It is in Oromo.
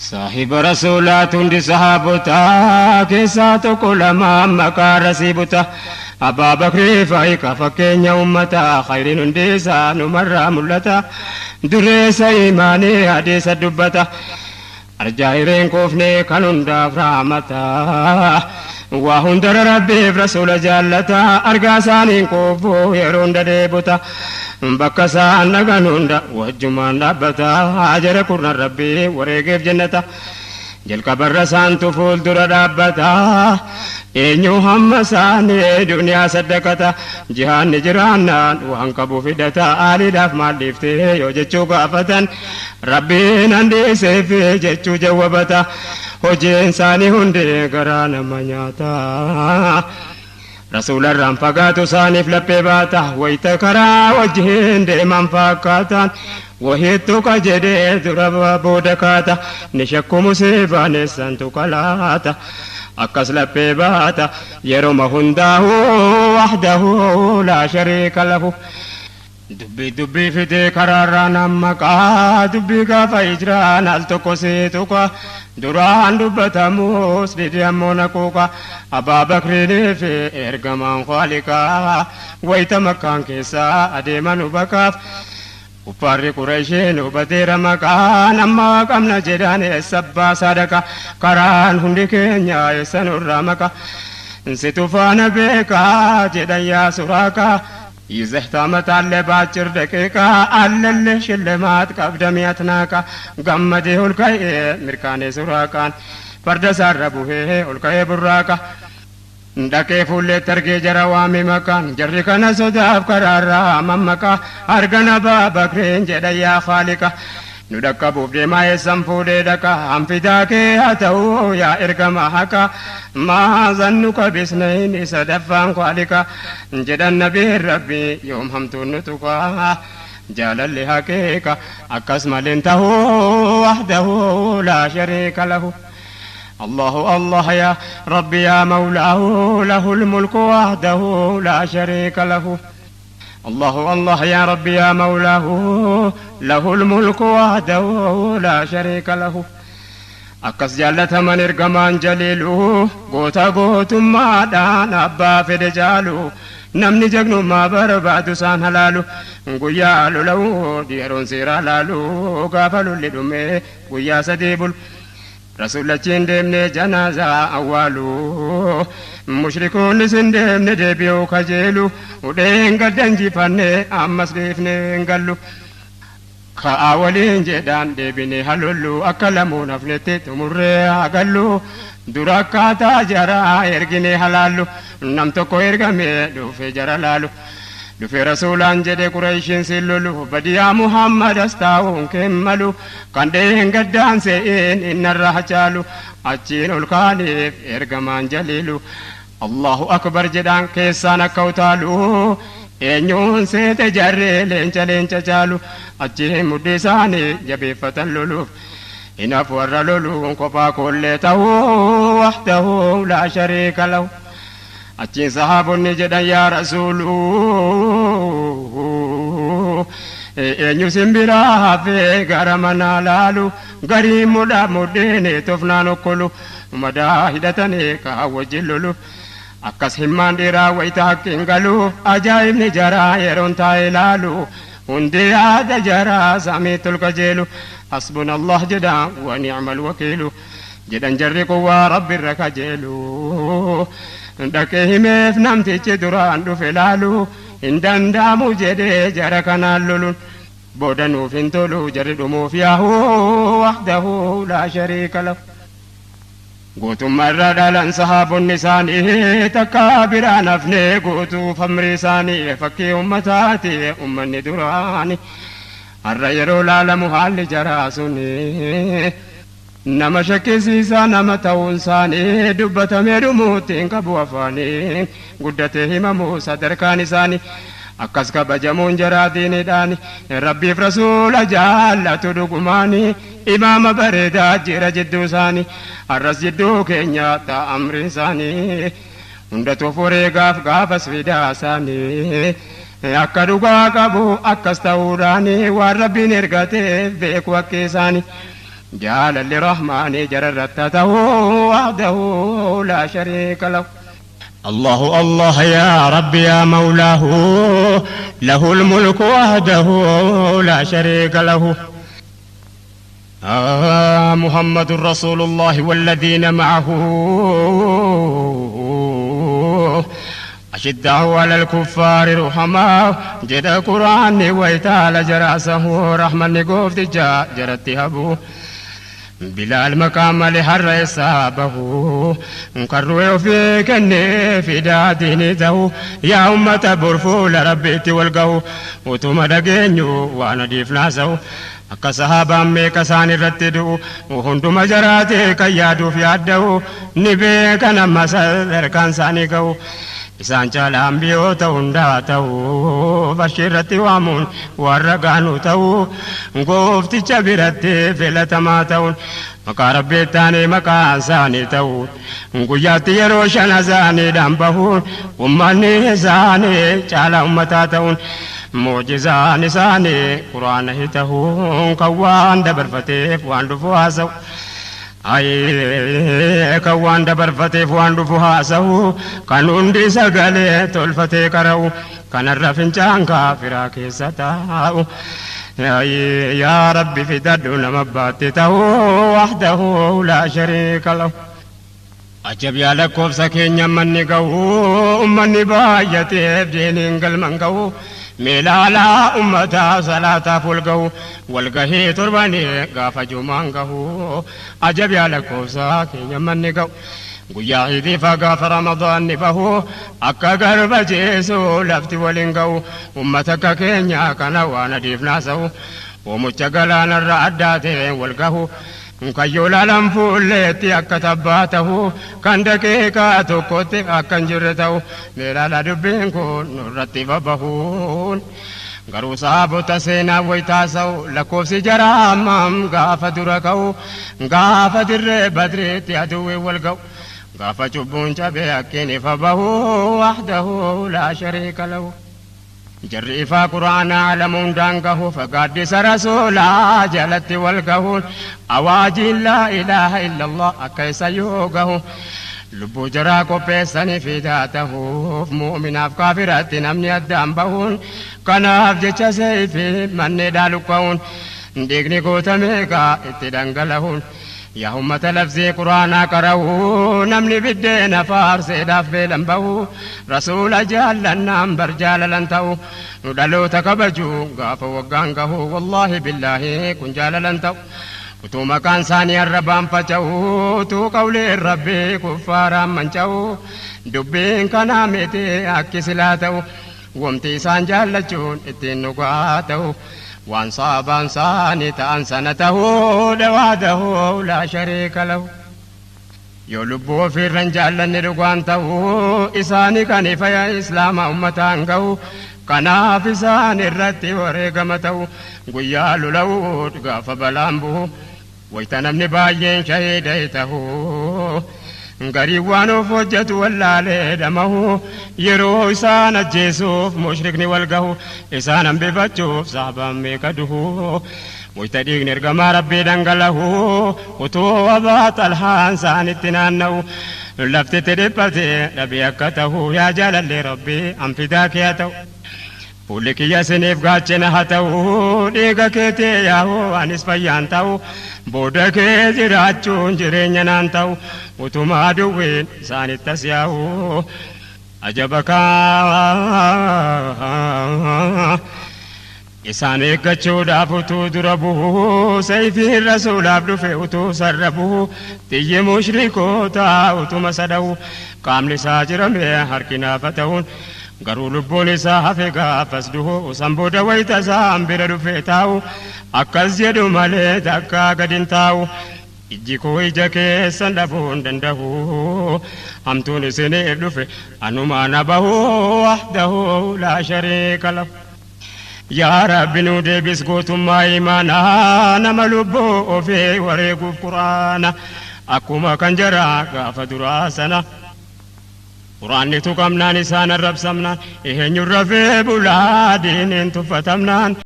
Saahiba rasuulaatu hundi sahaabotaa keessaa tokko lama maqaa rasiibuta. Abbaa Bakrii faayiqa fakkeenya uummataa khayriin hundi isaa numarraa mul'ata. Dureessa imaanii hadiisa dubbata. Arjaa hireen koofnee kan hundaaf raamata. Waa hundara rabbiif rasuula jaallata. Argaa isaaniin koofuu yeroo hunda deebuta. Bakka isaan dhagan hunda wajjumaan dhaabbata. Jara kurnan rabbii wareegeef jannata. Jalqabarra isaantu fuuldura dhaabbata. Eenyu hamma isaanii duniyaa saddaqata. Jihaanni jiraannaan waan qabu fidata. Aaliidhaaf maal dhiiftee yoo jechuu gaafatan. Rabbiin handiiseef jechuu jawwabata. Hojiin isaanii hundi garaa nama nyaata. Rasuularraan fagaatu isaaniif laphee baata. Wayita karaa wajjin deeman fakkaatan. Wahittu ka jedhee dura booda kaata. Ni shakku musiibaan eessantu kalaata. Akkas laphee baata yeroma hundaa'u wahdahu laa shariika lahu. Dubbii dubbii fidee karaarraa nammaqaa dubbii gaafa hijraan al tokko see tuqa duraan dubbatamus dide ammoo naquuqa. Abbaa Bakriinii fi ergamaan Khaaliqaa wayita makkaan keessaa adeeman hubakaaf. Kuffaarri Qureeshiin hubateera maqaan amma qabna jedhaan eessa abbaa sadaqa karaan hundi keenya eessa nurraa maqa. Situ faana beekaa jedhan yaa Suraaqa. ይዘህ ታመጣለህ በአጭር ደቂቃ አለልህ ሽልማት ቀብደም ያትናቃ ገመዴ ኦልከኤ mirkaanee Suraaqaan farda isaarra buhee olka'ee burraaqa. Dhaqee fuulleetti argee jara waame maqaan jarri kana sodaaf karaarraa mammaqa argan Abbaa Bakriin jedha yaa Khaaliqa. Nu dhaqqabuuf deemaa eessan fuudhee dhaqa hanfidaa kee haa ta'uu yaa ergama haqa maazannu qabisnayn isa daffaan Khaaliqa jedhan nabiin rabbi yoom hamtuun nu tuqa. Jaalalli haqiiqa akkas maleen tahuu wahdahu laa shariika lahu. الله الله يا ربي يا مولاه له الملك وحده لا شريك له. الله الله يا ربي يا مولاه له الملك وحده لا شريك له. Akkas jaallataman ergamaan jaliilu goota gootummaadhaan abbaa fedhe jaalu namni jagnummaa barbaadu isaan halaalu guyyaa lola'u yeroon seeraa laalu gaafa lolli dhume guyyaa sadii bulu. Rasuulachiin deemne janaazaa awwaalu mushrikoonnis hin deemne deebi'uu kajeelu hudheen gaddan jifanne ammas dhiifne hin gallu. Ka'aa waliin jedhaan deebine halollu akka lamuun hafnetti xumurree hagallu dura akkaataa jaraa ergine halaallu nam tokko ergame dhufe jara laalu. Dhufe rasuulaan jedhe Qureeshiin sin lolu badiyaa Muhammad as taa'uun kemmalu kan dheen gaddaan se'een innarra hacaalu achiin ol kaaniif ergamaan jaliilu. Allahu akbar jedhaan keessaan akka utaalu eenyuun seete jarree leenca leenca caalu achiin mudhii isaanii jabeeffatan loluuf. Hinaaf warra loluun kophaa koollee ta'uu wahdahu laa shariika lahu. Achiin sahaabonni jedhan yaa rasuuluu eenyu simbiraa hafee gara manaa laalu garii mudhaa mudhiin tofnaan okkolu madaa hidhatanii kaa wajjin lolu. Akkas himmaan dhiiraa wayita haqqiin galuuf ajaa'ibni jaraa yeroon taa'ee laalu hundi yaada jaraa samiitti ol qajeelu hasbuna Allah jedha wa ni'mal wakiilu jedhan jarri quwwaa rabbi irra kajeelu. Dhaqee himeef namtichi duraan dhufe laalu hin danda'amu jedhee jara kanaan loluun booda nuuf hin tolu jarri dhumuuf yaahu wahdahu laa shariika lahu. Gootummaa irraa dhalan sahaabonni isaanii takka biraan hafne guutuuf amri isaanii fakkii ummataati ummanni duraani. Har'a yeroo laalamu haalli jaraa suni nama shakkisiisaa nama ta'uun isaanii dubbatamee dhumuutti hin qabu afaanii guddatee himamu sadarkaan isaanii. Akkas kabajamuun jaraa diiniidhaani rabbiif rasuula jaallatu dhugumaani imaama bareedaa jira jidduu isaanii har'as jidduu keenya ta'a amri isaanii hundatu wareegaaf gaafas fidaa isaanii akka dhugaa qabu akkas ta'uudhaani waan rabbiin ergateef beeku akka isaanii. جعل للرحمن جررته وحده لا شريك له. الله الله يا رب يا مولاه، له الملك وحده لا شريك له. محمد رسول الله والذين معه أشداء على الكفار رحماء، جد قرآن ويتال جراسه رحمة نقوف تجا جرت هبو. بلال مقام لحر إصابه قروا في كني في دادين ذو، يا أمة برفول ربيت والقو وتم دقينيو وانا ديف ناسو. akka sahaabaan meeqa isaan irratti du'u hunduma jaraatee kan yaaduuf yaadda'u ni beekan amma sadarkaan isaanii ga'u. Isaan caalaan biyyoota hundaa ta'u farshii irratti waamuun warra gaanu ta'u goofticha biratti filatamaa ta'uun maqaa rabbii taanee maqaan isaanii ta'u guyyaatti yeroo 5 isaaniidhaan bahuun ummanni isaanii caalaa ummataa ta'uun mucjizaan isaanii quraana ta'uun kan waan dabarfateef waan dhufu haasa'u. Kan waan dabarfateef waan dhufu haasa'u kan hundi sagalee tolfatee qara'u kanarra fincaan kaafiraa keessa taa'u. Yaa Rabbi fidadhu nama baatte ta'u wahdahu laa shariika lahu. Ajab yaa lakkoofsa keenya manni ga'u ummanni baay'ateef diiniin galman ga'u meelaalaa ummataa salaataaf wal ga'u walgahii torbanii gaafa jumaan ga'u. Ajab yaa lakkoofsa keenya manni ga'u guyyaa iidiifa gaafa ramadaanni bahu akka garba jeesu lafti waliin ga'u ummata akka keenya kana waan adiif naasa'u oomucha galaanarra addaa ta'een wal gahu. Kayyoo laalaan fuulleetti akka tabbaa ta'u kan daqiiqaa tokkotti akka hin jirre ta'u meelaala dubbiin kun nurratti babbahuun garuu saabota seenaa wayitaasa'u lakkoofsi jaraa hammam gaafa dura ka'u gaafa dirree badriitti aduwwee wal ga'u gaafa cubbuun cabee akkiin ifa bahu wahdahu laa shariika lahu. Jarri ifaa quraanaa alamuun daangahu fagaaddisa rasuulaa jalatti wal gahuun awaajiin laa ilaaha illallah akka isa yoo gahu lubbuu jaraa qopheessanii fidaa tahuuf mu'minaaf kaafiratti namni addaan bahuun kanaaf jecha seefi mannee dhaaluqqa'uun dhiigni goota meeqaa itti dhangalahuun yaa ummata lafzii quraanaa qara'u namni biddeena faarseedhaaf beelan bahu rasuula jaallannaan bar jaalalan ta'u nu dhaloota kabaju gaafa waggaan gahu wallaahi billaahi kun jaalalan ta'u utuu maqaan isaanii arrabaan faca'u utuu qawleen rabbii kuffaaraan manca'u dubbiin kanaa miti akki silaa ta'u wamti isaan jaallachuun ittiin dhugaa ta'u waan saabaan saanii ta'an sana ta'uu dhawaadahuu laa shariika lahu. Yoo lubbuu ofiirran jaallanni dhugaan ta'uu isaanii kan ifa islaama ummataan ga'u kanaaf isaan irratti wareegama ta'u guyyaa lola'uu gaafa balaan bu'u wayita namni baay'een shahiida ta'uu garii waan of hojjetu wallaalee dhamahu yeroo isaan ajjeesuuf mushrikni wal gahu isaan hambifachuuf saabaan meeqa duhu wayita dhiigni ergamaa rabbii dhangalahu utuu abaa xalhaan isaanitti naanna'u laftitti dhiphate dhabee akka ta'u yaa jaalallee rabbii anfidaa kee haa ta'u. Fuulli kiyya isiniif gaachana haa ta'u dhiiga keetii yaa'u anis fayyaan ta'u booda kee jiraachuun jireenya naan ta'u utuma aduwwiin isaanitti as yaa'u ajaba kaa isaan eeggachuudhaaf utuu dura bu'u sayfiin rasuulaaf dhufe utuu sarra bu'u xiyyi mushrikootaa utuma sada'u qaamni isaa jirame harki naafa ta'uun garuu lubbuun isaa hafe gaafas duhu san booda wayita isaan bira dhufe taa'u akkas jedhu malee takkaa gad hin taa'u ijji koo ija keessan dhabuu hin danda'u hamtuun isiniif dhufe anumaan bahu wahdahu laa shariika lahu. Yaa Rabbi nu deebis gootummaa imaanaa nama lubbuu ofii wareeguuf quraana akkuma kan jaraa gaafa duraa sana. Quraanni tuqamnaan isaan arrabsamnaan eenyurra fee bulaa diiniin tuffatamnaan.